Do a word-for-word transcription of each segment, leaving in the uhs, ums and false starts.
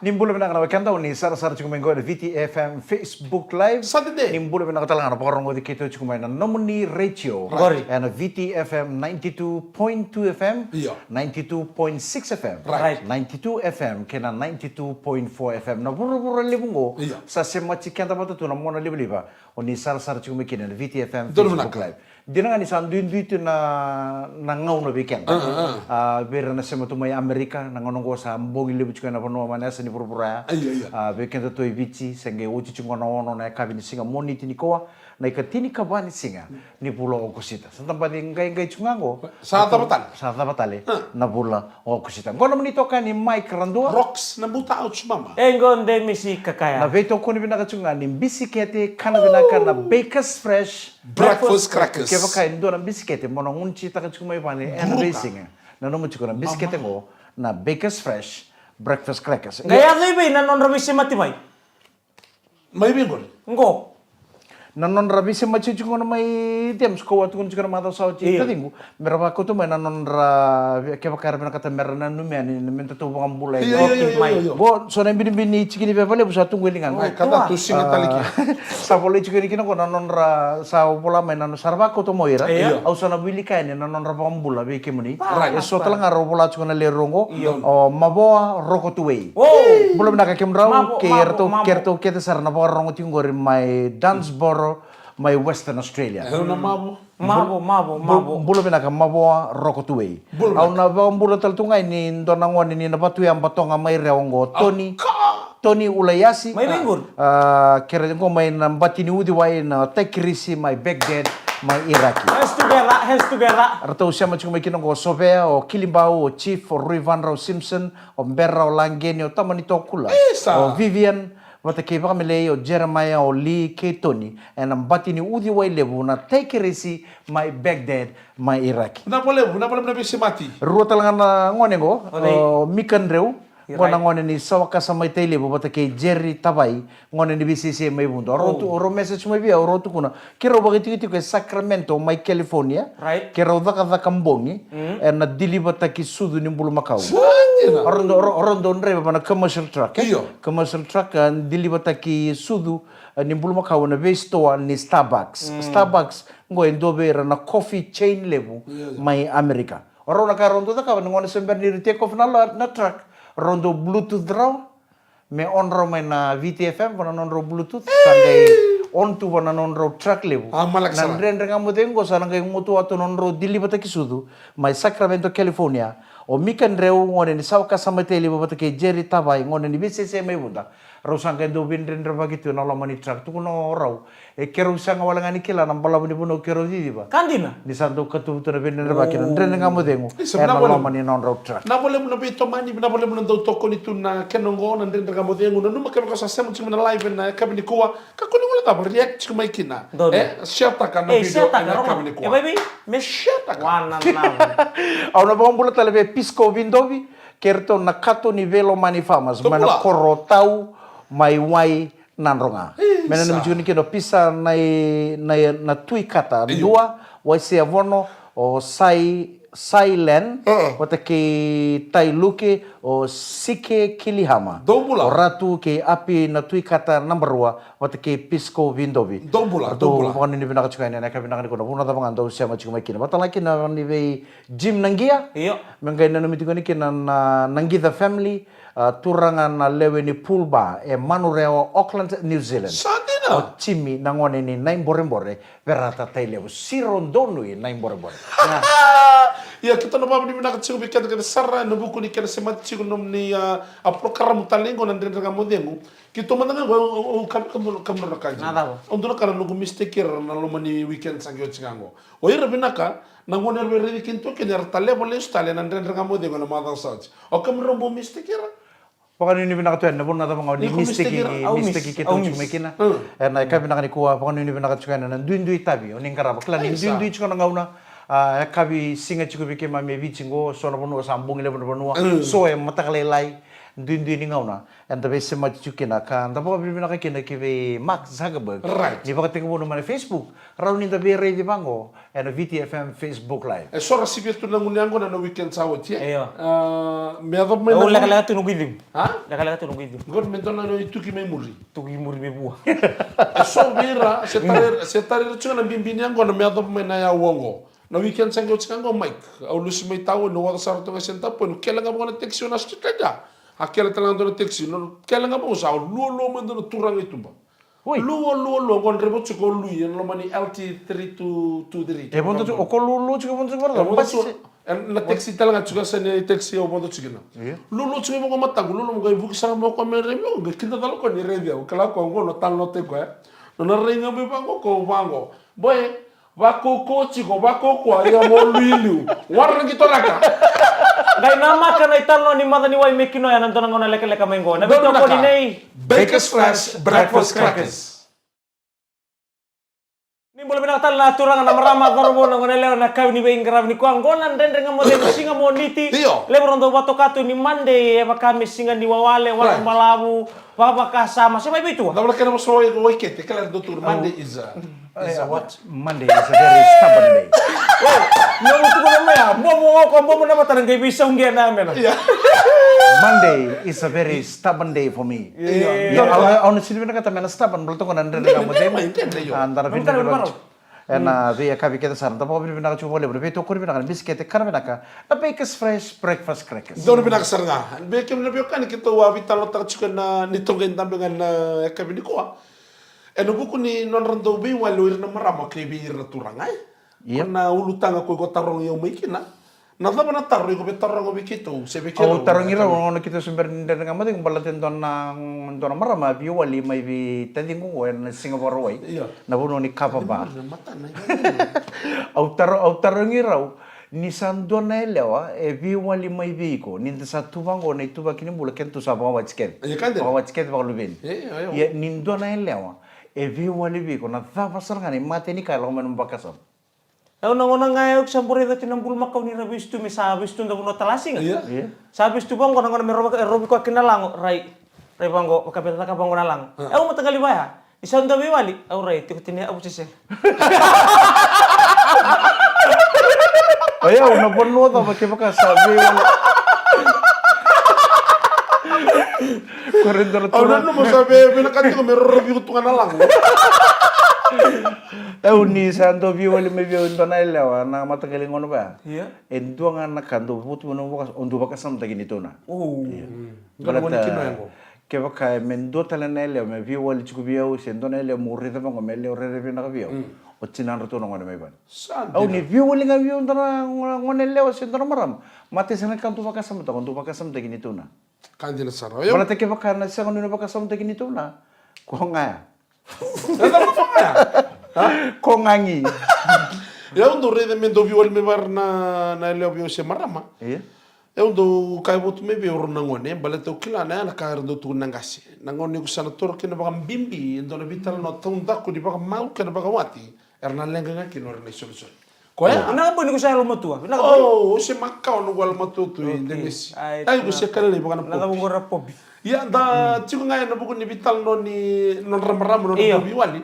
Ni bula vinaka na wekada, ni sarasara tiko mai qo ena V T F M Facebook Live. Sa dede. Ni bula vinaka tale ga na vakarogoci keitou tiko mai na nomuni retio. Right. Ena V T F M ninety-two point two F M, Io. ninety-two point six F M, Right. ninety-two F M, kei na ninety-two point four F M. Na vuravura levu qo, Io. sa semati keda vata tu na mona livaliva. O ni sarasara tiko mai kina na V T F M Donu Facebook vinaka. Live. Dina ga ni sa duidui tu na, na gauna vei keda. Ah, ah, ah. Ah, vei ira na sema tu mai Amerika, na gauna qo sa bogi levu tiko ena vanua mana yasa ni vuravura ya. Ai, ai, ai. Ah, vei keda tu e Viti, se qai oti tiko na ono na yakavi ni siga Moniti nikua, na ikatinikava ni siga ni vula o Okosita. Sa da baci qaiqai tiko ga qo. Sa cava tale? Sa cava tale Ah. na vula o Okosita. Qo nomuni itokani Mike Radua. Rocks na buta au tiko mama. E qo de misi kakaya. Na veitokoni vinaka tiko ga ni bisikete, kana vinaka na Bakers Fresh Breakfast crackers. Kevaka e dua na bisikete mo na gunucitaka tiko mai vale ena Buruka. veisiga, na nomu tiko na bisikete Mama. qo, na Bakers Fresh breakfast crackers. Qai yaco i vei na nodra veisemati mai? Mai vei qori? Qo. Na nodra veisemati tiko qo na mai Thames, ko a tukuna tiko na macawa sa oti Io. taciqu. Me ra vakauta mai na nodra, kevaka era vinakata me ra nanumi yani, me datou vakabula yani. Io, io, io, io, io. Qo, so na binibini tiki ni veva levu sa tu qo e ligaqu. Ai, ka da tu siga tale ki. Ah, sa volai tiko yani kina qo na nodra, sa vola mai na, sa ra vakauta mai o ira. Io. Au sa na wilika yani na nodra vakabula vei kemuni. Right. E so tale ga rau vola tiko na lewe rua qo. Io. O Mavoa Rokotuwei. Wow. Bula vinaka kemudrau, Mavo, kei Mavo, ratou, Mavo. kei ratou kece sara na vakarorogo tiko qori mai Dunsborough, mai Western Australia. E, na Mavo. Mavo, mavo, Bu-, mavo. bula vinaka, Mavoa Rokotuwei. Bula vinaka. Au na vakabula tale tu ga ni dua na gone ni na Vatuyaba Toga mai Rewa qo, Tony, Aka. Tony Ulaiasi. Mai vei qori? Ah, kere qo mai na bati ni uciwai na Taikirisi mai Baghdad, mai Iraki. Hands together, hands together. Ratou sema tiko mai kina qo o Sovea, o Kilibau, o Chief, o Rui Vadrau Simpson, o Bera, o Lageni, o Tamani Tokula, Isa. o Vivian, vata kei Vakamelei, o Jeremiah, o Lee, kei Tony, ena bati ni uciwai levu na Taikirisi mai Baghdad, mai Iraki. Vinaka vakalevu, vinaka vakalevu na veisemati. Rua tale ga na gone qo, O cei? o Mika Dreu, Io, qo na right. gone ni Sawakasa mai Tailevu, vata kei Jerry Tavai, gone ni veisese mai Vuda. O rau Oh. tu, o rau message mai vei au, o rau tukuna. Keirau vakaitikotiko e Sacramento mai California. Right. Keirau cakacaka bogi, Mm. ena deliver-taki sucu ni bulumakau. Sa dina. O rau dau, o rau, o rau dau driver va na commercial truck, e? Io. Commercial truck, e, deliver-taki sucu, e, ni bulumakau ena veisitoa ni Starbucks. Mm. Starbucks, qo e dua vei ira na coffee chain levu Io, io. mai Amerika. O rau na ka rau dau cakava, na gauna se bera ni ra take off na la-, na truck, rau dau Bluetooth rau, me on rau mai na V T F M, va na nodrau Bluetooth, sa qai on tu va na nodrau truck levu. Ah, malaki Na sara. Dredre Ga Mo Cegu qo sa na qai gutuwa tu nodrau deliver-taki sucu, mai Sacramento, California. O Mika Dreu, gone ni Sawakasa mai Tailevu, vata kei Jerry Tavai, gone ni veisese mai Vuda. Rau sa qai dau veidredrevaki tu ena loma ni truck. Tukuna o rau, e keirau sega wale ga ni kila na balavu ni vanua keirau ciciva. Ka dina. Ni sa dau katuvu tu na veidredrevaki na Oh. Dredre Ga Mo Cegu. Isa, ena vinaka vakalevu. loma ni nodrau truck. Vinaka vakalevu na veitomani, vinaka vakalevu na dau tokoni tu na kena oqo na Dredre Ga Mo Cegu. Nanuma kevaka sa sema tiko mai na live ena yakavi nikua, kakua ni guilecava, react tiko mai kina. Donu. E, share-taka na Ei, video share-taka, ena Romo. yakavi nikua. E, baby, me Share-taka. Wana na. Au na vakabula tale vei Pisco Vidovi, kei ratou na kato ni Veilomani Farmers, mai na Tokula. koro o Tau, mai Wai, Nadroga. Isa. Me nanumi tiko ni kina o Pisa na i-, na i-, na Tui Kata, Io. Dua, Waisea Vono, o Sai, Sailen, Uh-uh. vata kei Tai Luke, o Sike Kilihama. Dou bula. O Ratu kei Api na Tui Kata naba rua, vata kei Pisco Vidovi. Dou bula, Ratou dou bula. vakanuinui vinaka tiko yani, na ka vinaka ni kona vuna cava ga dou sema tiko mai kina. Vata la kina ni vei Jim Nagia. Io. Me qai nanumi tiko ni kina na, na Nagica family, a, turaga na lewe ni Pool Bar, e Manurewa, Auckland, New Zealand. Sa dina. O Jimmy na gone ni Naiborebore, Verata, Tailevu, Siro Donui, Naiborebore. Ia, keitou na vakavinavinaka tiko vei keda kece sara, ena vuku ni kena semati tiko nomuni, a, a porokaramu tale qo na Dredre Ga Mo Cegu. Keitou mada ga qo, au, au, au, kami, kami, kami na ka Na cava? Au dua na ka na noqu mistake ira na loma ni weekend sa qai oti ga qo. O ira vinaka, na gone era via raici keitou kina era taleva lesu tale ena Dredre Ga Mo Cegu ena macawa sa oti. O kemudrau bau mistake ira? Vakanuinui vinaka tu yani, na vuna cava ga o ni Ni ko mistake, mistake ira, au mistake miss, keitou au tiko mai miss. kina. Mm. Ena yakavi vinaka nikua, vakanuinui vinaka tiko yani na duidui tavi o ni qarava. Kila ni Ai, sa. duidui tiko na gauna, a, yakavi siga tiko vei keimami e Viti qo, so na vanua sa bogi levu na vanua, Mm. so e mataka lailai. duidui ni gauna eda veisemati tiko kina, ka da vakavinavinaka kina ki vei Mark Zuckerberg. Right. Ni vakatekivu mai na Facebook, rawa ni da veiraici vaqo ena V T F M Facebook Live. E so ra sivia tu na gunu yaqona na weekend sa oti, e? Io. Ah, me yacova mai na gunu. Lekaleka tu noqu icimu. A? Lekaleka tu noqu icimu. Qori me dua na ituki mai muri. Tuki muri me vua. E so vei ira, se tara, se tara ira tiko na bibi ni yaqona me yacova mai na yau oqo. Na weekend sa qai oti ga qo, Mike, au lusi mai tauni, au oca sara tu ga e Centrepoint, au kele ga vaqo na taxi, au na street light ya. A kele tale ga dua na taxi, na kele ga vaqo sa lualua mai dua na turaga i tuba. Oi. Lualua, lualua, qo draiva tiko o Lui ena loma ni L T three two two three. E vodo tiko, o ko lualua tiko, e vodo tiko, e vodo tiko. E, na taxi tale ga tiko, sa ni taxi au vodo tiko kina. Io. Lualua tiko vaqo mataqu, lualua, qai vuki sara mai o koya me raivi au, qai kidacala o koya ni raici au, kila o koya qo na talanoa tiko, e. Nona rai ga mai vaqo, ko vaqo. Boy, vakaukauwa tiko, vakaukauwa, ia mo Lui liu. Wara na qito laka. Qai namaka na italanoa ni maca ni wai me kinoya ena dua na gauna lekaleka mai qo. Na veitokoni nei Bakers Fresh Breakfast Crackers. Ni bula vinaka tale na turaga, na marama, cauravou, na goneyalewa, na yakavi ni veiqaravi nikua. Qo na Dredre Ga Mo Cegu, siga Moniti. Io. Levu era dau vakatoka tu ni Monday e vaka me siga ni wawale, wale balavu, vakavakasama, se mai vei tua. Cava na kena vosa wai, wai kete, kila era dau tukuna, Monday is a, is a what? Monday is a very stubborn day. Oi, na mutuka na mea, bobo wako, bobo na matana, qai veisau qia na mena. Yeah. Monday is a very stubborn day for me. Yeah. Yeah, au, au na sini vinakata me na stubborn, baleta qo na Dredre Ga Mo Cegu. Dredre, dredre, io. A, da na vinakata. Ena veiyakavi kece sara, da vakavinavinaka tiko vakalevu na veitokoni vinaka, na bisikete, kana vinaka, na Bakers Fresh Breakfast Crackers. Donu vinaka sara ga. Vei kemuni na veiwekani, keitou a veitalanoataka tiko ena neitou qai dabe ga ena yakavi nikua. Ena vuku ni nodra dau veiwali o ira na marama kei vei ira na turaga, e? Ia. Ko na ulutaga ko iko tarogi au mai kina. Na cava na taro iko via taroga vei keitou, se vei keirau? Au tarogi rau, na gauna keitou se bera ni Dredre Ga Mo Cegu, baleta e dua na, dua na marama a veiwali mai vei taciqu qo ena Siga Vakarauwai. Io. Na vanua ni kava bar. Au taro, au tarogi rau, ni sa dua na yalewa e veiwali mai vei iko, ni da sa tu vaqo na ituvaki ni bula, kedatou sa vakawati kece. Io, ka dina. Vakawati kece vakaluveni. Io, io. Ia, ni dua na yalewa e veiwali vei iko, na cava sara ga na imatai ni ka e lako mai na nomu vakasama? Au na gauna ga au sa bau raica tiko na bulumakau ni ra vesu tu me sa vesu tu na vanua talasiga. Ia. Ia. Sa vesu tu vaqo na gauna me rovi, rovi koya kina na lago, rai. Rai vaqo, vaka me caka vaqo na lago. A. Au mataqali vaya. Ni sa dua veiwali, au rai, tiko tini, au sese. Oi, au na vanua cava kevaka sa veiwali. Au nanuma sa vei, vinakata tiko me rorovi iko tu ga na lago. Au ni sa dau veiwali mai vei au e dua na yalewa na mataqali gauna vaya. Ia. E dua ga na ka dau votu mai na nomu vakasama, o dau vakasamataki ni tou na. O. Ia. Mm. Baleta kevaka me dua tale na yalewa me veiwali tiko vei au, se dua na yalewa meu raica vaqo me yalewa rairai vinaka vei au. Mm. O tinadratou na gone mai vale. Au ni veiwali ga vei au dua na gone yalewa se dua na marama. Matai sara na ka dau vakasamataka, dau vakasamataki ni tou na. Ka dina sara. Baleta kevaka na sega ni na vakasamataki ni tou na. Ko ga ya. Ko gagi. Ia au dau raica me dau veiwali mai vei ira na, na yalewa vei au se marama. Ia. Au dau kaya votu mai vei au rau na gone, baleta au kila na ya na ka era dau tukuna na qase. Na gauna iko sa na toro kina vakabibi e dua na veitalanoa taudaku ni vakamau kei na vakawati, era na leqa ga kina o ira na isolisoli. Koya. Vinaka bau ni ko sa yalomatua. Vinaka bau. O, au se makawa noqu yalomatua tu i Demesi. Ai, ko se ka lailai vaka na popi. Ia, da tiko ga ena vuku ni veitalanoa ni nodra marama, nodra dau veiwali.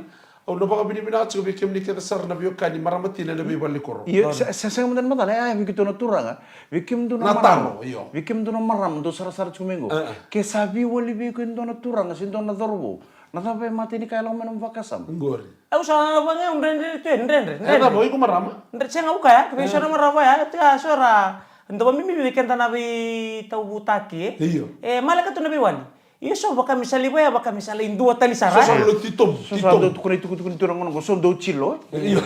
Au na vakavinavinaka tiko vei kemuni kece sara na veiwekani marama tina ena veivale ni koro. Io, sa, sa sega mada ni macala, e, vei keitou na turaga, vei kemudou na marama. Na taro, io. Vei kemudou na marama dou sarasara tiko mai qo. E, e. Ke sa veiwali vei iko e dua na turaga se dua na cauravou, na cava e matai ni ka e lako mai na nomu vakasama? Qori. Au sa vaqo, au dredre tu, e, dredre, dredre. E cava, o iko marama? Dredre, sega, au kaya, vei so na marama ya, e, so era dau vakabibi vei keda na veitauvutaki, e. Io. E maleka tu na veiwali. Io, so vaka me sa lai vaya, vaka me sa lai dua tani sara. So sa lai titobu, so sa titobu. Dau tukuna itukutuku ni turaga qo, so dau tilo, e? Io.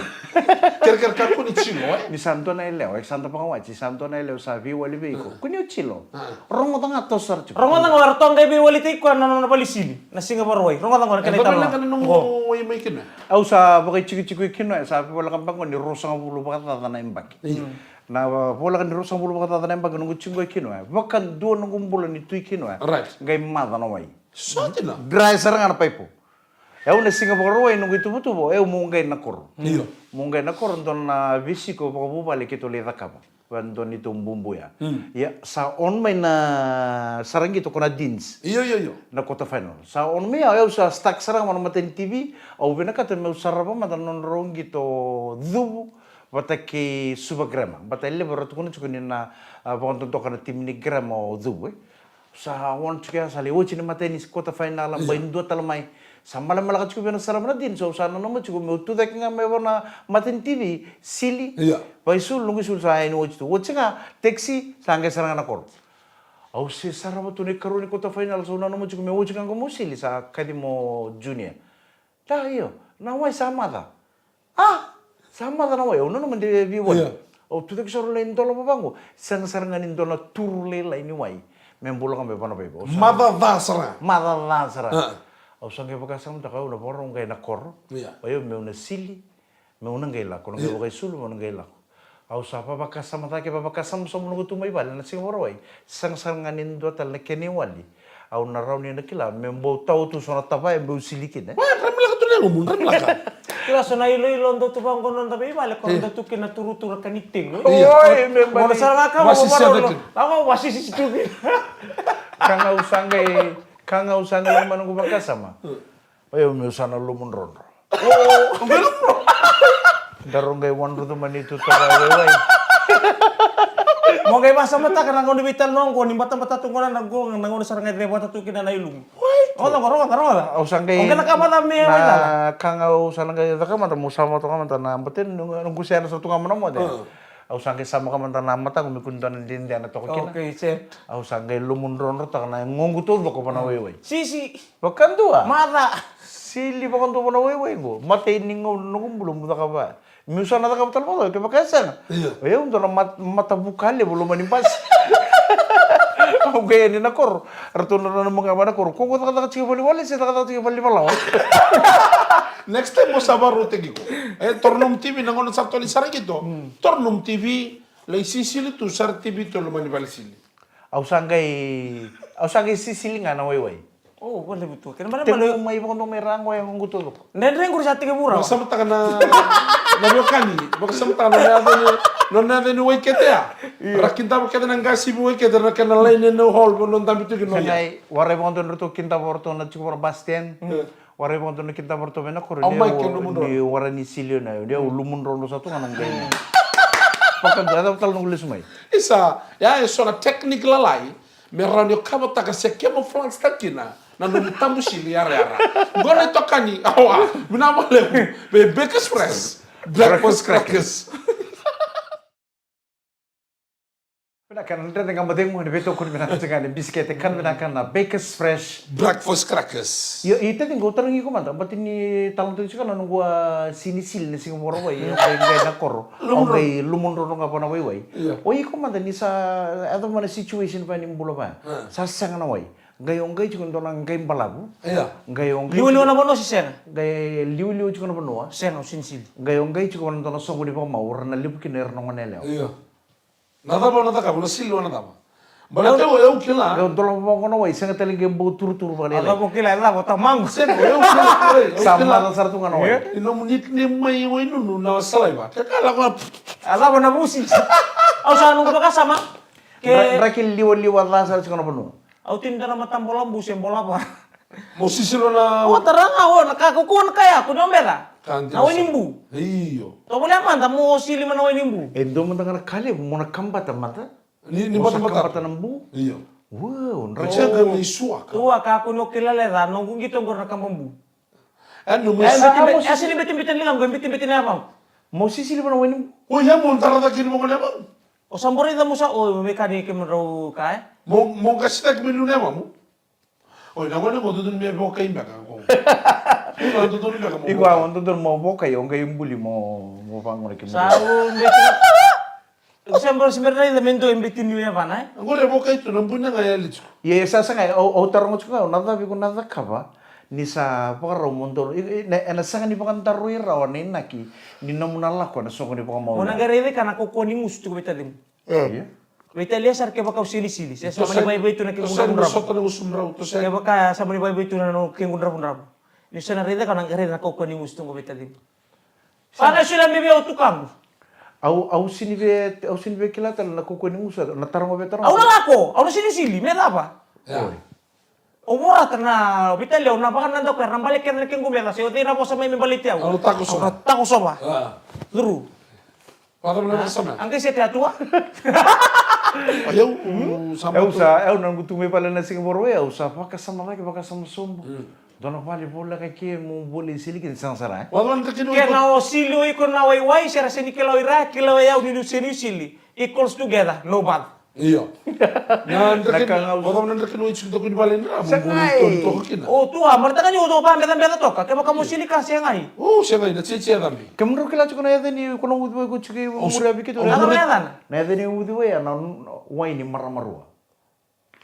Kerekere kakua ni tilo, e? Ni sa dua na yalewa, e sa dau vakawati, sa dua na yalewa sa veiwali vei iko. Kua ni o tilo. A. Rogoca ga toso sara tiko. Rogoca ga, o ratou qai veiwalitaki koya na nona vale sili. Na Siga Vakarauwai. Rogoca ga na kena italanoa. Au sa vakaitikotiko i Kinoya, sa voleka beka ni ruasagavulu vakacaca na yabaki. Io. Na voleka ni ruasagavulu vakacaca na yabaki noqu tiko i Kinoya. Vakadua noqu bula ni tu i Kinoya. Right. Qai maca na wai. Sa dina. Dry sara ga na paipo. Au na Siga Vakarauwai noqu ituvatuva, au meu qai na koro. Io. Meu qai na koro, dua na veisiko vakavuvale keitou lai cakava. Vadua ni tou bubuya. Ia, sa on mai na sara qito ko na Deans. Io, io, io. Na quarter final. Sa on mai au, au sa stuck sara ga mai na mata ni T V, au vinakata meu sarava mada na nodrau qito Cuvu vata kei Suva Grammar. Bata e levu era tukuna tiko ni na, a, vakadodoka na timi ni Grammar o Cuvu, e. Sa on tiko ya, sa lai oti na mata ni quarter final, bai dua tale mai. Sa malamalaka tiko vei na sara mai na Deans, au sa nanuma tiko meu tu cake ga mai vua na mata ni T V, sili. Ia. Vaisulu, noqu isulu sa yani oti tu. Oti ga, taxi, sa qai sara ga na koro. Au se sarava tu na ikarua ni quarter final, sa au nanuma tiko meu oti ga qo meu sili, sa kaci mo Junior. Da, io, na wai sa maca. A, sa maca na wai, au nanuma de veiwali. Ia. Au tucake sara na idola vaqo, sega sara ga ni dua na turu lailai ni wai me bula ga mai vua na vaiva. Au sa maca ca sara. Maca ca sara. A. Au sa qai vakasamataka au na vakarau qai na koro. Ia. O yau meu na sili, meu na qai lako, na qai vakaisulu, meu na qai lako. Au sa vavakasama cake, vavakasama sobu noqu tu mai vale na siga Vakarauwai. Sega sara ga ni dua tale na kena iwali au na rawa ni na kila, me bau tau tu so na tavaya meu sili kina. Wa, dramilaka tu na yagomu, dramilaka. Kila so na iloilo dau tu vaqo noda veivale, ko dau tu kina turutura ka ni tegu. Oi, me bali. Mona sara ga ka wasisi vavaro, tu. Lako wasisi tu kina. Ka ga au sa qai, ka ga au sa qai lako mai noqu vakasama. O yau meu sa na lumu drodro. Daru qai wadrucu mani tu toka waiwai. Mo qai vasamataka na gauna veitalanoa oqo ni batabata tu gona na qo na gauna sara ga e cevata tu kina na ilumu. Rogoca, rogoca, rogoca. Au sa qai, o qai na ka vata me wai cala. Na ka ga au sa na qai caka mada, mo samaka toka mada na boteni, noqu sena sa tu ga mana moce. Au sa qai samaka mada na mataqu me kua ni dua na dedena toka kina. Okay, set. Au sa qai lumu drodrotaka na yagoqu taucoko vua na waiwai. Sisi. Vakadua. Maca. Sili vakadua vua na waiwai qo. Matai ni gauna noqu bula meu cakava. Meu sa na cakava tale vakadua, kevaka e sega. Io. O yau dua na mat-, matavuka levu loma ni basi. Au qai yani na koro. Ratou na nanuma ga vua na koro. Ko qo cakacaka tiko valeniwali se cakacaka tiko valenilawa. Next time mo sa varautaki iko. E, Tornum T V, na gauna sa toli sara qito. Tornum T V, lai sisili tu sara T V tu loma ni vale sili. Au sa qai, au sa qai sisili ga na waiwai. O, valevu tu. Kena bale bale. Tekivu mai vakadua mai ra qo e yagoqu taucoko. Dredre qori sa tekivu rawa. Vakasamataka na, na veiwekani, vakasamataka na nona yaca ni, nona yaca ni Waikete ya. Io. Ra kidava kece na qasivi Waikete na kena laini ena hall, vanua dabe tu kina. Sa qai warai vakadua ni ratou kidava o ratou na tiko vua na bus stand. Warai vakadua ni kidava o ratou vei na koro. Au mai kei lumu drodro. Ni warai ni sili o na, ni au lumu drodro sa tu ga na qai. Vakadua, e cava tale noqu lesu mai. Isa, ya e so na technique lalai. Me rawa ni o kavataka se camouflage taka kina na nomu tabu sili yarayara. Qo na itokani, awa, vinaka vakalevu vei Bakers Fresh Breakfast Crackers. Vinaka, na Dredre Ga Mo Cegu, ni veitokoni vinaka tiko ga ni bisikete, kana vinaka na Bakers Fresh Breakfast Crackers. Io, i taciqu, au tarogi iko mada, baleta ni talanoataki tiko na noqu a sisili na siga Vakarauwai, au qai, qai na koro, au qai lumu drodro ga vua na waiwai. Io. O iko mada ni sa yaco mai na situation vaya ni bula vaya. Sa sega na wai. Qai o qai tiko dua na qai balavu. Io. Qai o qai liwaliwa na vanua se sega? Qai liwaliwa tiko na vanua. Sega, o sisili. Qai o qai tiko na dua na soqo ni vakamau, ra na levu kina era na gone yalewa. Io. Na cava na cakava, na sili na cava? Baleta au, au kila. Qai o dolava vaqo na wai, sega tale qai bau turuturu vale. A cava o kila, e cava, tamaqu. Sega, au kila, au kila. Sa maca sara tu ga na wai. Io. Ni nomu nickname mai Wainunu na saliva. Keka lako. A cava na vusi. Au sa noqu vakasama. Ke dra-, draki liwaliwa ca sara tiko na vanua. Au tini dua na matabola bu se bola va. Mo sisili na. O tara ga o na ka ko na ka ya ko ni o beca. Na wai ni bu. Io. Tovolea mada mo sili mai na wai ni bu. E dua mada ga na ka levu mo na kabata mada. Ni, ni mo sa batabata. Kabata na bu. Io. Wow, dra-. Sega ni suaka. Tua ka ko ni o kila leca, noqu qito qori na kaba bu. E, no mo. E, sega mo beti-, e, sega ni betebete na ligaqu, e betebete na yavamu. Mo sisili mai na wai ni bu. O ya mo dara cake ni mo gone yavamu. O sa bau raica mo sa, o, me ka ni kemudrau ka, e? Mo, mo qasi cake mai liu na yavamu. Oi, na gone qo dodonu me vokai beka qo. Iko dodonu beka mo vokai. Iko a dodonu mo vokai, o qai buli mo, mo vaqo na kemu. Sa u beti. Iko sa bau se bera raica me dua e beti niu yavana, e? Qo re vokai tu na bui na ga e yali tiko. Ia, ia, sa, sa ga, au, au taroga tiko ga, au na cava iko na cakava, ni sa vakarau mo donu, i, i, na, ena sega ni vakadaroi rawa na inaki ni nomu na lako ena soqo ni vakamau. Mo na qai raica ka na kaukauwa ni gusu tiko vei tacimu. E. Ia. Veitalia sara kevaka au silisili, se sega ni vaivai tu na keiqu dravudravu. Sota na gusu drau, tu sega. Kevaka sega ni vaivai tu na keiqu dravudravu. Ni sa na raica ka na qai raica na kaukauwa ni gusu tu qo veitalia. Sa na sila me vei au tukaqu. Au, au sini via, au sini via kila tale na kaukaua ni gusu, na taroga via taroga. Au na lako, au na sini sili, me cava? Ia. Oi. O vorata na vitalia, au na vakanadaku era na bale kece na kequ meca, se o cei na vosa mai me baleti au. Au na takosova. Au na takosova. A. Curu. Vacava na vosa mai? A qai sete a tua. Au, sa au sa, au na gutu mai vale na siga Vakarauwai, au sa vakasama cake, vakasama sobu. Mm. Dua na vale voleka ke mo voli sili kina sega sara, e? Vacava na draki ni wai? Ke na o sili o iko na waiwai, se ra seni kila o ira, kila o yau ni seni sili. Equals together, no bad. Io. Na draki ni, vacava na draki ni wai tiko toka ni vale ni ra, mo boli toni toka kina. O tua, marataka ni o tua vabecabeca toka, kevaka mo sili ka segai. O, segai, na cheche ya cabe. Kemudrau kila tiko na yaca ni ko na uciwai ko tiko i muri a viketu. Na yaca ni uciwai ya na wai ni marama rua.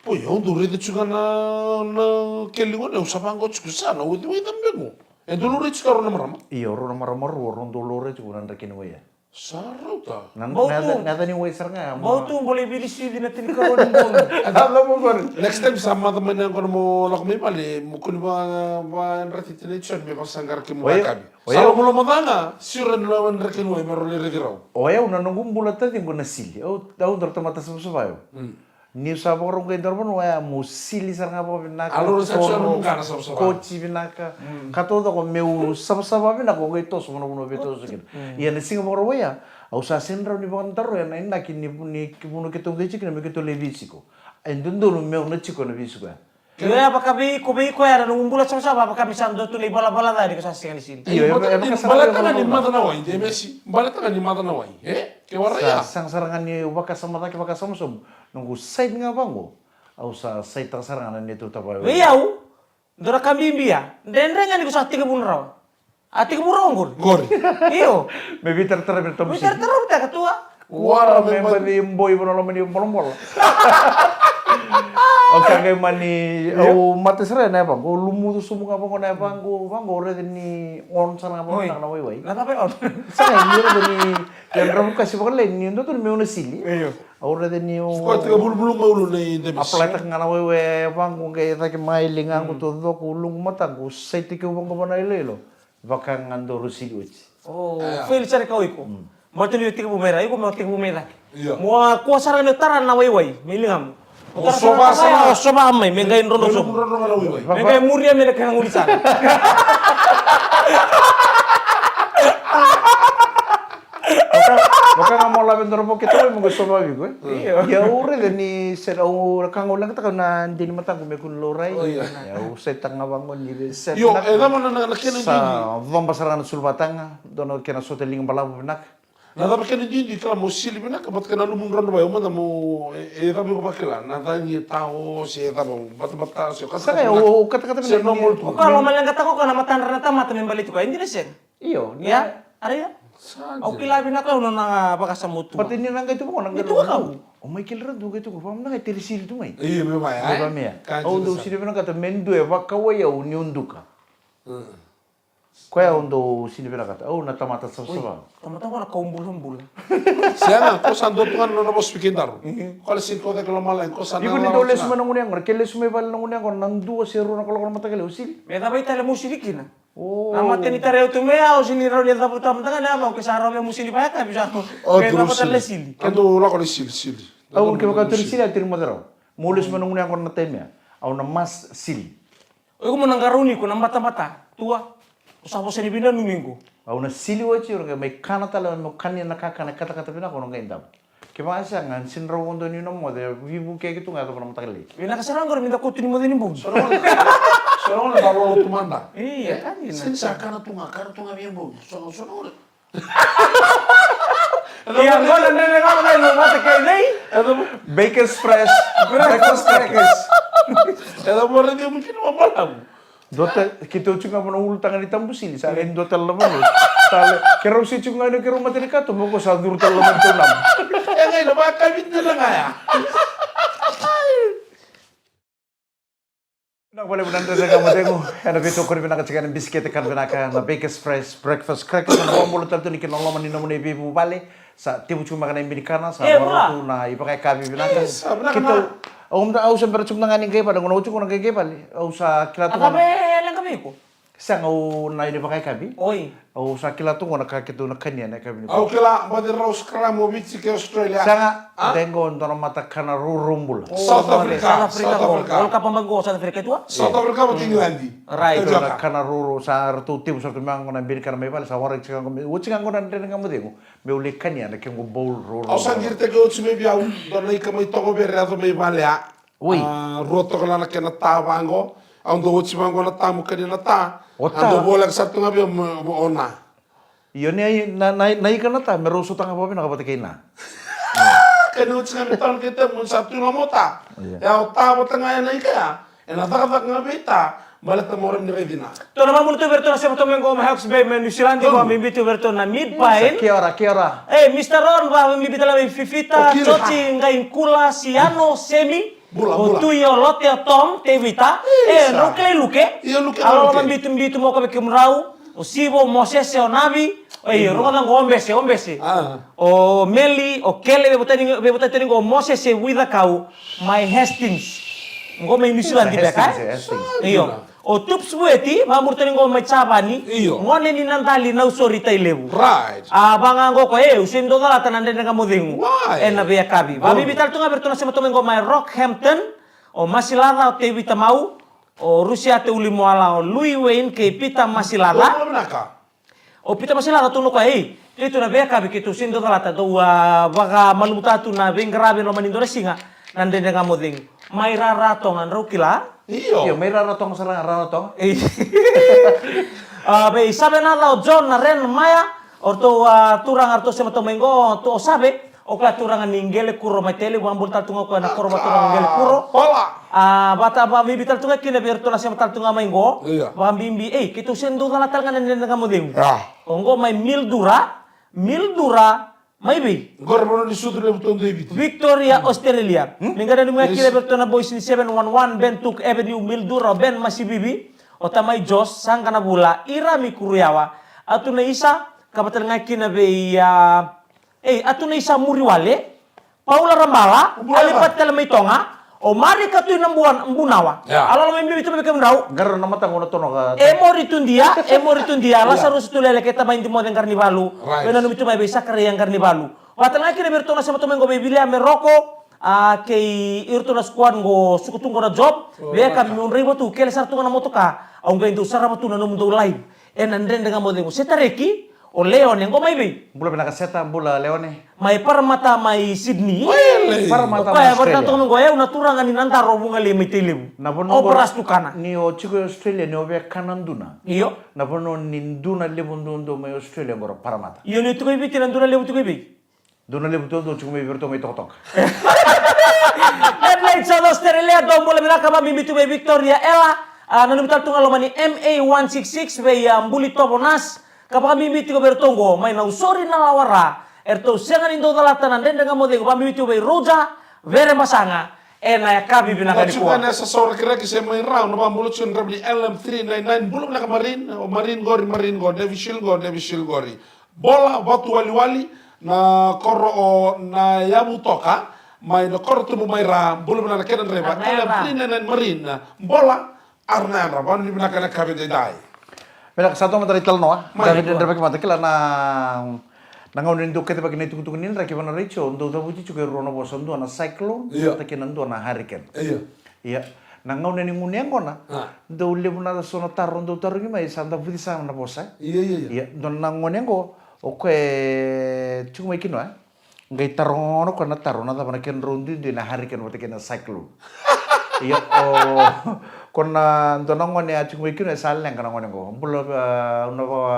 Poi, au dau raica tiko ga na, na keli gone, au sa vaqo tiko sa na uciwai cabe qo. E dau laurai tiko rau na marama. Io, rau na marama rua, rau dau laurai tiko na draki ni wai ya. Sa rauta. Na, na, na, na yaca ni wai sara ga ya, ma. Bautu, bole vili sivi na tinikarua ni bogi. Next time sa maca mai na yaqona mo lako mai vale, mo kua ni va, va yadrati tina i John me vasaqara kemu vakavi. Sa lomaloma ca ga, siro na draki ni wai me rau lai raici rau. O yau na noqu bula taciqu na sili. Au, au dau tamata savasava yau. Mm. Niu sa vakarau qai dua na vanua ya, meu sili sara ga vakavinaka, koti vinaka. Ka taucoko meu savasava vinaka, au qai toso mo na vanua vei toso kina. Ia na siga Vakarauwai ya, au sa sega ni rawa ni vakadaroya na inaki ni, ni vanua keitou qai tiko kina me keitou lai veisiko. E dodonu meu na tiko ena veisiko ya. Io ya, vaka vei iko, vei iko ya na nomu bula savasava, vaka me sa dua tu na ivalavala ca ni ko sa sega ni sili. Io, e vaka sara ga ni maca na wai, de mesi. Baleta ga ni maca na wai, e? Ke warai ya. Sa sega sara ga ni vakasama cake, vakasama sobu. Noqu side ga vaqo, au sa saitaka sara ga na neitou tavaya. Vei au, dua na ka bibi ya, dredre ga ni ko sa tekivu rawa. A tekivu rawa qori. Qori. Io. Me veitaratara vei na tabu sili. Veitaratara vei taka tua. Wara me baci boi vanua loma ni bolabola. Au sa qai mani, au mate sara na yavaqu, au lumucu sobu ga vaqo na yavaqu, vaqo au raica ni on sara ga vaqo na waiwai. Na cava e on? Sa qai ni raica ni, e dravu kasi vakalailai ni dua tu ni meu na sili. Io. Au raica ni o. Koya tiko vuluvulu maulu nei Demis. Apply taka ga na waiwai vaqo qai cake mai ligaqu taucoko, uluqu, mataqu, sai tekivuna vaqo vana iloilo. Vaka ga dau rau sili oti. O, fail sara ka o iko. Baleta ni o tekivu mai ra, iko mo tekivu mai cake. Mo a kua sara ga ni o tara na waiwai me ligamu. O tara sara, o sova mai me qai drodro sobu. Me qai muria me na kena gaunisala. Vaka, vaka ga mo lave dorobo ke tawai mo qai sova viko, e? Io. Ia au raica ni se au, ka ga au leqataka na dini mataqu me kua ni laurai. Ia au saitaka ga vaqo ni vei se. Io, e cava na, na, na kena dini? Sa coba sara ga na sulu vata ga, dua na kena sota liga balavu vinaka. Na cava kena dini, kila mo sili vinaka, vata kei na lumu drodro vai, au mada mo, e, e cava iko vakila, na cagi e tao, se cava, batabata, se katakata vinaka. Sa ga, au, au katakata vinaka. Se normal tu. O ka loma leqataka o ka na matadra na tamata me baleti koya, e dina sega. Io, ia, a raica. Au kila vinaka au na, na vakasama tu. But ni na qai tu vaqo, na qai tu vaqo. O Michael Radu qai tu vaqo, vaka na qai teri sili tu mai. Io, me vaya, e? Me vaya. Au dau sili vinakata me dua e vakawai au niu duka. Koya au dau sili vinakata, au na tamata savasava. Tamata vaka na kau bulabula. Sega, ko sa dua tu ga na nona vosa vei kedaru. Ko le sili ko cake lomalagi, ko sa na. Iko ni dau lesu mai na gunu yaqona, ke lesu mai vale na gunu yaqona na dua se rua na kaloko na mataka lailai, au sili. Me cava i tale mo sili kina? Na mate ni tara au tu me au sili rau ni cavuta mata ga na yavaqu ke sa rau me musili vaya ka visa ko. Me na vata le sili. Ke dou lako le sili, sili. Au ke vaka turi sili a turi moce rau. Mo lesu mai na gunu yaqona na taimi ya. Au na mas sili. O iko mo na qarauni iko na batabata. Tua. Ko sa vosa ni vinanumi iko. Au na sili oti, au na qai mai kana tale, au na kania na kakana e katakata vinaka, au na qai davo. Kevaka sega, ni sega ni rawa dua ni na moce, veivuke ki tu ga e cava na mataka lailai. Vinaka sara ga qori me da kauta ni moce ni bogi. So na gone, so na gone da lolo tu mada. Ia, ka dina. Sega ni sa kana tu ga, kana tu ga via bogi. So, so na gone. Ia, gone, dredre ga mo dai no mata kei dei. Baker's Fresh breakfast crackers. E da mora ni mu kina mabalavu. Dua tale, keitou tiko ga vana ulutaga ni tabu sili, sa qai dua tale na vanua. Sa le, keirau se tiko ga ina keirau mata ni katuba, ko sa curu tale na mata na. E qai na vakaviti na ga ya. Na vale vana dredre ga mo degu, ena veitokoni vinaka tiko ena bisikete kana vinaka, na Baker's Fresh breakfast crackers, na vakabula tale tu ni kina loma ni nomuni veivuvale. Sa tevu tiko mai na ibe ni kana, sa marau tu na ivakayakavi vinaka. Keitou, au mada, au sa bera tiko na ga ni qai vale, gona au tiko na qai qai vale, au sa kila tu ga na. A cava e leqa vei iko? Sega, au na ini vakayakavi. Oi. Au sa kila tu qo na ka keitou na kania na yakavi ni. Au kila baci rau scrum o Viti kei Australia. Sega, de qo dua na mata kana rourou bula. South Africa. South Africa. World Cup ba qo South Africa tua? South Africa vata England. Right. Keitou na kana rourou sa ratou tevu sa ratou me qo na bini kana mai vale sa waraki tiko qo me oti ga qo na dredre ga mo cegu. Meu lai kania na kequ bowl rourou. Au sa qiritaki oti mai vei au dua na ika mai tokovere yaco mai vale ya. Oi. A, rua toka la na kena ta vaqo. Au dau oti vaqo na ta, mo kania na ta. O ta. A dau voleka sara tu ga vei au mo, mo ona. Io, ni ai na, na, na ika na ta me rau sota ga vakavinaka vata kei na. Kania oti ga me tau na kena temu sa tu ga mo ta. Ia. E au ta vata ga ya na ika ya. Ena cakacaka ga vei ta. Baleta mo rau ni vei cina. Tou na mamulu tu vei ratou na sema tou mai qo mai Hawke's Bay mai New Zealand, qo mai bitu vei ratou na Mid Pine. Kia ora, kia ora. E, Mister Ron, va mi bita la vei Fifita, Toti, Qai Kula, Siano, Semi. Bula, bula. O Tui, o Lote, o Tom, Tevita. E, Ruke, Luke. Io, Luke, Alo, Luke. Loma bitu, bitu, mo ka vei kemudrau. O Sivo, o Mosese, o Navi. O, io, rogoca qo, o Bese, o Bese. O Meli, o Kele, vei vota tani qo, o Mosese, Vuicakau. Mai Hastings. Qo mai New Zealand beka, e? Io. O Tups Vueti, vakamuritani qo mai Javani. Io. Gone ni Nadali, Nausori, Tailevu. Right. A, vaga qo ko, e, u seni dau calata na Dredre Ga Mo Cegu. Why? Ena veiyakavi. Vakabibi tale tu ga vei ratou na sema tou mai qo mai Rockhampton. O Masilaca, o Tevita Mau. O Rusiate Ulimoala, o Lui Wayne, kei Pita Masilaca. Bula vinaka. O Pita Masilaca tou na koya, ei, keitou na veiyakavi keitou seni dau calata, dau a vakamalumutaka tu na veiqaravi e loma ni dua na siga na Dredre Ga Mo Cegu. Mai Raratoga, drau kila? Io. Io, mai Raratoga sara ga, Raratoga. Ei. A, vei Savenaca, o John, na Ren, Maya, o ratou a turaga, ratou sema tou mai qo, o Save. O koya turaga ni Qelekuro mai Tailevu, vakabula tale tu ga o koya na koro vakaturaga Qelekuro. A, vata, vakabibi tale tu ga kina vei iratou na sema tale tu ga mai qo. Vakabibi, ei, keitou seni dau cala tale ga na Dredre Ga Mo Cegu. O qo mai Mildura, Mildura, mai vei? Qo ra vanua ni sucu levu taudua i Viti. Victoria, Australia. Me qai nanumi ga kina vei iratou na boys ni seven one one Bentuk Avenue, Mildura, o Ben Masivivi, o tamai Jos, Saqa na Vula, Irami Kuruyawa, Atu na Isa, ka vata tale ga kina vei, a, Ei, Atu na Isa Muriwale, Paula Rabala, Alipati Talemaitoga, o Marika Tui na Bua, Bunawa. A lolo mai bibi tu mai vei kemudrau. Qara na mataqu na tonoka. E Mori Tudia, e Mori Tudia, Lasarusi Tulele kei Tamaidi Moce Qaranivalu. Veinanumi tu mai vei Sakaraia Qaranivalu. Vata ga kina vei iratou na sema tou mai qo vei Viliame Roko, a, kei iratou na squad qo suka tu qo na job. Vei ka meu draiva tu, kele sara tu ga na motoka. Au qai dau sarava tu na nomudou live. Ena Dredre Ga Mo Cegu. Seta Reki, o Leone, qo mai vei? Bula vinaka Seta, bula Leone. Mai Parramatta, mai Sydney. Parramatta, mai Australia. Koya e vakatoka qo, e au na turaga ni Nadaro, Vugalei, mai Tailevu. Na vanua qo. O Paras Tukana. Ni o tiko e Australia, ni o via kana duna. Io. Na vanua ni duna levu duadua mai Australia qo ra Parramatta. Io, ni o tiko i Viti na duna levu tiko i vei? Dua na levu duadua tiko mai vei iratou mai Tokatoka. Adelaide, South Australia, dou bula vinaka, vakabibi tu vei Victoria Ela, a, nanumi tale tu ga loma ni M A one six six vei, a, Buli Tovo Nas, ka vakabibi tiko vei iratou qo mai Nausori, Nalawara, eratou sega ni dau calata na Dredre Ga Mo Cegu, vakabibi tiko vei Roja Verebasaga, ena yakavi vinaka nikua. Oti ga na sasawa rakiraki se mai rau, na vakabula tiko na draiva ni L M three nine nine, bula vinaka Marine, o Marine qori, Marine qori, Navy Shield qori, Navy Shield qori. Bola Vatuwaliwali, na koro o Nayavutoka, mai na koro tubu mai ra, bula vinaka na kena draiva, L M three nine nine Marine, bola, ara na yadra, vakanuinui vinaka na yakavi edaidai. Vinaka, sa dua mada na italanoa, mai, dredrevaki mada, kila na, na gauna ni dau kacivaki na itukutuku ni draki vei na retio, dau cavuti tiko e rua na vosa, dua na cyclone, io, vata kei na dua na hurricane. Io. Ia, na gauna ni gunu yaqona, dau levu na so na taro dau tarogi mai, sa dau vuci sara na vosa. Ia, ia, ia. Ia, dua na gone qo, o koya e tiko mai kina, e? Qai taro gona o koya na taro, na cava na kedrau duidui na hurricane vata kei na cyclone. Ia, o, ko na dua na gone a tiko mai kina, e sa leqa na gone qo. Bula, a, au na va,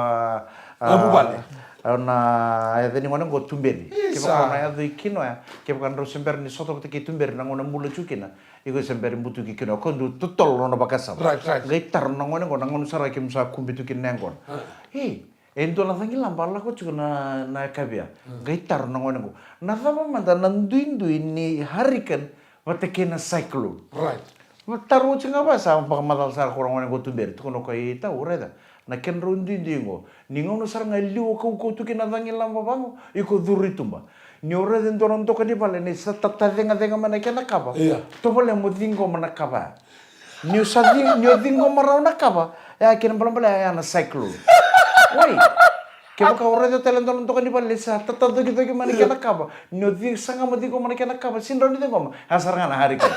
a, au na yaca ni gone qo Tuberi. Kevaka o na yaco i kina, e? Kevaka drau se bera ni sota vata kei Tuberi, na gauna bula tiko kina. Iko se bera butuki kina, ko dau totolo nona vakasama. Right, right. Qai taro na gone qo, na gauna sara kemu sa kube tu kina na yaqona. Ei, e dua na cagilaba lako tiko na, na yakavi ya. Qai taro na gone qo. Na cava mada na duidui ni hurricane vata kei na cyclone? Right. Taro oti ga va sa vakamacala sara ko na gone qo Tuberi. Tukuna o koya, i tau, raica. Na kedrau duidui qo, ni gauna sara ga e liwa kaukauwa tu kina na cagilaba vaqo, iko curu i tuba. Ni o raica e dua na doka ni vale ni sa tatacegacega mai na kena kava. Ia. Tovolea mo ciqoma na kava ya. Ni o sa ci-, ni o ciqoma rawa na kava, E a kena balabala ya na cyclone. Oi. Kevaka o raica tale dua na doka ni vale sa tatacokicoki mai na kena kava, ni o ciqoma ciqoma na kena kava, sega ni rawa ni ciqoma, a sara ga na hurricane.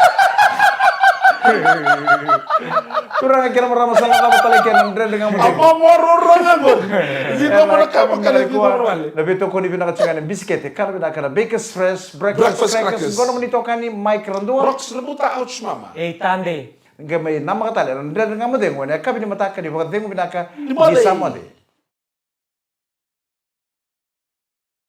Turaga kei na marama, sa na cava tale kei na Dredre Ga Mo Cegu. A mamoro raga qo. Ciqoma na kava ka na ciqoma vale. Na veitokoni vinaka tiko ga na bisikete, kana vinaka na Bakers Fresh Breakfast Crackers. Qo na nomuni itokani Mike Radua. Rox Rebuta, ouch mama. Ei Tade. Qai mai namaka tale na Dredre Ga Mo Cegu ena yakavi ni mataka ni vakacegu vinaka ni sa moce.